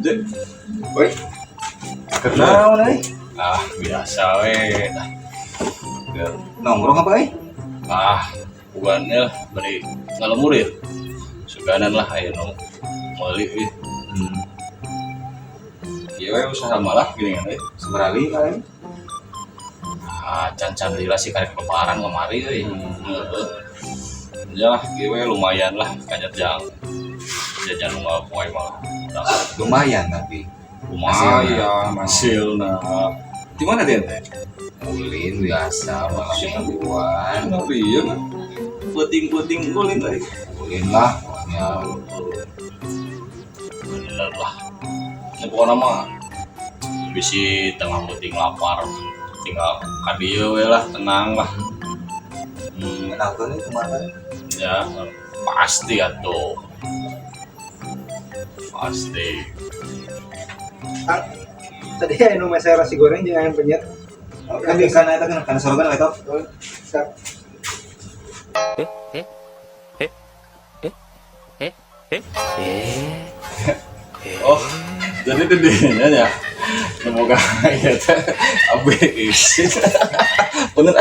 Jek. Woi. Kenaon euy? Ah, biasa we. Ah, ya. Nongkrong apa euy? Ah, bukan ya lah, bari ngalembur ya. Suganan lah aya nu meuli euy. Ieu we usaha malah gini kan euy. Semerali kali. Ah, can-can lila sih, karek lebaran kemari euy. Heeh. Ya lah, ieu we lumayan lah kajat jang. Jajan unggal poe mah. Udah. Lumayan tapi. Lumayan hasilna. Di mana dia teh? Ulin biasa malam mingguan. Kenapa iya kan? Peuting-peuting ulin tadi. Ulin lah pokoknya. Bener lah. Ini pokoknya mah bisi tengah peuting lapar, tinggal ka dieu we lah, tenang lah. Kenalkan nih kemarin. Ya pasti atuh. Pasti. Ah, tadi aya nu meser nasi goreng jeung ayam penyet. Kan di kana eta kan kana sorogan eta. Oh, siap. Eh eh eh eh eh eh eh. Oh, jadi di dinya nya. Semoga ieu teh abis. Bener.